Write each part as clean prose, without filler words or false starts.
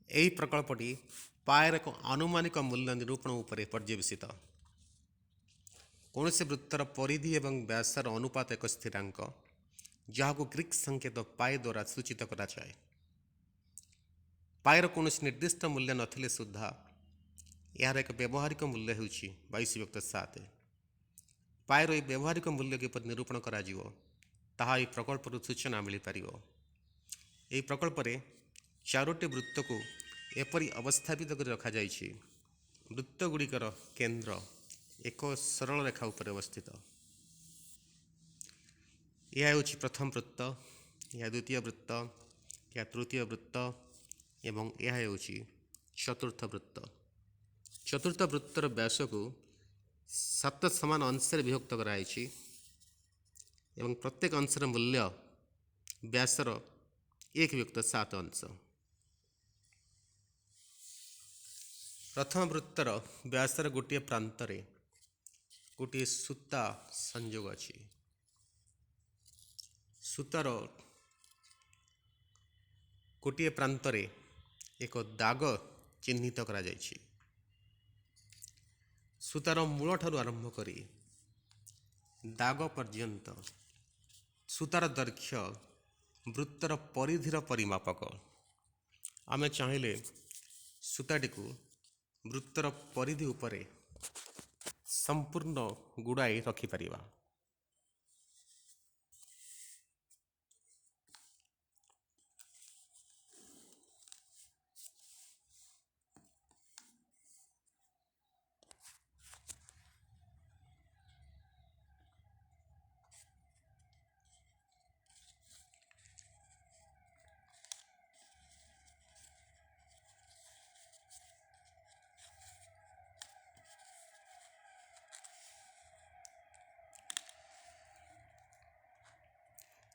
ଏହି ପ୍ରକଳ୍ପଟି ପାଏର ଏକ ଆନୁମାନିକ ମୂଲ୍ୟ ନିରୂପଣ ଉପରେ ପର୍ଯ୍ୟବସିତ। କୌଣସି ବୃତ୍ତର ପରିଧି ଏବଂ ବ୍ୟାସର ଅନୁପାତ ଏକ ସ୍ଥିରାଙ୍କ, ଯାହାକୁ ଗ୍ରୀକ୍ ସଂକେତ ପାଏ ଦ୍ୱାରା ସୂଚିତ କରାଯାଏ। ପାଏର କୌଣସି ନିର୍ଦ୍ଦିଷ୍ଟ ମୂଲ୍ୟ ନଥିଲେ ସୁଦ୍ଧା ଏହାର ଏକ ବ୍ୟବହାରିକ ମୂଲ୍ୟ ହେଉଛି 22 ବିଭକ୍ତ 7। ପାଏର ଏହି ବ୍ୟବହାରିକ ମୂଲ୍ୟ କିପରି ନିରୂପଣ କରାଯିବ, ତାହା ଏହି ପ୍ରକଳ୍ପରୁ ସୂଚନା ମିଳିପାରିବ। ଏହି ପ୍ରକଳ୍ପରେ ଚାରୋଟି ବୃତ୍ତକୁ ଏପରି ଅବସ୍ଥାପିତ କରି ରଖାଯାଇଛି, ବୃତ୍ତଗୁଡ଼ିକର କେନ୍ଦ୍ର ଏକ ସରଳ ରେଖା ଉପରେ ଅବସ୍ଥିତ। ଏହା ହେଉଛି ପ୍ରଥମ ବୃତ୍ତ, ଏହା ଦ୍ୱିତୀୟ ବୃତ୍ତ, ଏହା ତୃତୀୟ ବୃତ୍ତ ଏବଂ ଏହା ହେଉଛି ଚତୁର୍ଥ ବୃତ୍ତ। ଚତୁର୍ଥ ବୃତ୍ତର ବ୍ୟାସକୁ ସାତ ସମାନ ଅଂଶରେ ବିଭକ୍ତ କରାଯାଇଛି ଏବଂ ପ୍ରତ୍ୟେକ ଅଂଶର ମୂଲ୍ୟ ବ୍ୟାସର 1 ବିଭକ୍ତ 7 ଅଂଶ। ପ୍ରଥମ ବୃତ୍ତର ବ୍ୟାସର ଗୋଟିଏ ପ୍ରାନ୍ତରେ ଗୋଟିଏ ସୂତା ସଂଯୋଗ ଅଛି। ସୂତାର ଗୋଟିଏ ପ୍ରାନ୍ତରେ ଏକ ଦାଗ ଚିହ୍ନିତ କରାଯାଇଛି। ସୂତାର ମୂଳଠାରୁ ଆରମ୍ଭ କରି ଦାଗ ପର୍ଯ୍ୟନ୍ତ ସୂତାର ଦୈର୍ଘ୍ୟ ବୃତ୍ତର ପରିଧିର ପରିମାପକ। ଆମେ ଚାହିଁଲେ ସୂତାଟିକୁ ବୃତ୍ତର ପରିଧି ଉପରେ ସମ୍ପୂର୍ଣ୍ଣ ଗୁଡ଼ାଇ ରଖିପାରିବା।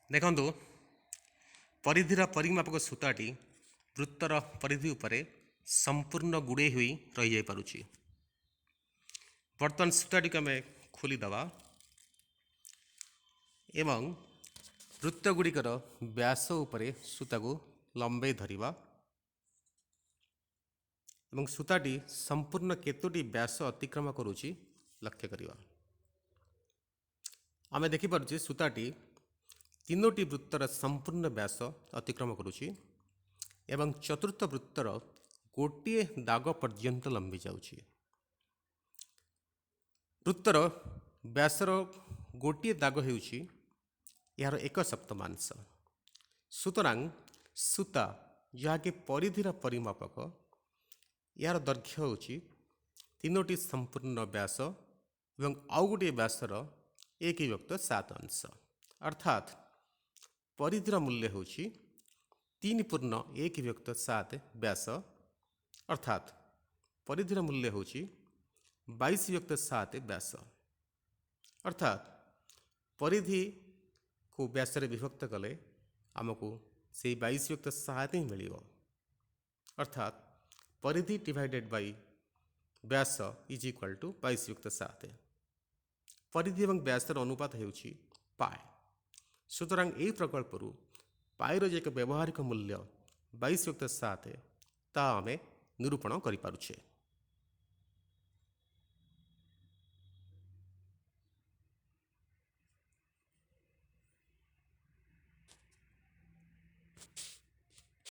ଦେଖନ୍ତୁ, ପରିଧିର ପରିମାପକ ସୂତାଟି ବୃତ୍ତର ପରିଧି ଉପରେ ସମ୍ପୂର୍ଣ୍ଣ ଗୁଡ଼େଇ ହୋଇ ରହିଯାଇପାରୁଛି। ବର୍ତ୍ତମାନ ସୂତାଟିକୁ ଆମେ ଖୋଲିଦେବା ଏବଂ ବୃତ୍ତ ଗୁଡ଼ିକର ବ୍ୟାସ ଉପରେ ସୂତାକୁ ଲମ୍ବେଇ ଧରିବା ଏବଂ ସୂତାଟି ସମ୍ପୂର୍ଣ୍ଣ କେତୋଟି ବ୍ୟାସ ଅତିକ୍ରମ କରୁଛି ଲକ୍ଷ୍ୟ କରିବା। ଆମେ ଦେଖିପାରୁଛେ, ସୂତାଟି ତିନୋଟି ବୃତ୍ତର ସମ୍ପୂର୍ଣ୍ଣ ବ୍ୟାସ ଅତିକ୍ରମ କରୁଛି ଏବଂ ଚତୁର୍ଥ ବୃତ୍ତର ଗୋଟିଏ ଦାଗ ପର୍ଯ୍ୟନ୍ତ ଲମ୍ବି ଯାଉଛି। ବୃତ୍ତର ବ୍ୟାସର ଗୋଟିଏ ଦାଗ ହେଉଛି ଏହାର 1/7। ସୁତରାଂ ସୂତା, ଯାହାକି ପରିଧିର ପରିମାପକ, ଏହାର ଦୈର୍ଘ୍ୟ ହେଉଛି ତିନୋଟି ସମ୍ପୂର୍ଣ୍ଣ ବ୍ୟାସ ଏବଂ ଆଉ ଗୋଟିଏ ବ୍ୟାସର 1 ବିଭକ୍ତ 7 ଅଂଶ। ଅର୍ଥାତ୍ ପରିଧିର ମୂଲ୍ୟ ହେଉଛି 3 ପୂର୍ଣ୍ଣ 1 ବିଭକ୍ତ 7 ବ୍ୟାସ। ଅର୍ଥାତ୍ ପରିଧିର ମୂଲ୍ୟ ହେଉଛି 22 ବିଭକ୍ତ 7 ବ୍ୟାସ। ଅର୍ଥାତ୍ ପରିଧିକୁ ବ୍ୟାସରେ ବିଭକ୍ତ କଲେ ଆମକୁ ସେଇ 22 ବିଭକ୍ତ 7 ହିଁ ମିଳିବ। ଅର୍ଥାତ୍ ପରିଧି ଡିଭାଇଡେଡ଼ ବାଇ ବ୍ୟାସ is equal to 22 ବିଭକ୍ତ 7। ପରିଧି ଏବଂ ବ୍ୟାସର ଅନୁପାତ ହେଉଛି ପାଏ। ସୁତରାଂ ଏହି ପ୍ରକଳ୍ପରୁ ପାଇର ଯେ ଏକ ବ୍ୟବହାରିକ ମୂଲ୍ୟ 22 ବିଭକ୍ତ 7, ତାହା ଆମେ ନିରୂପଣ କରିପାରୁଛେ।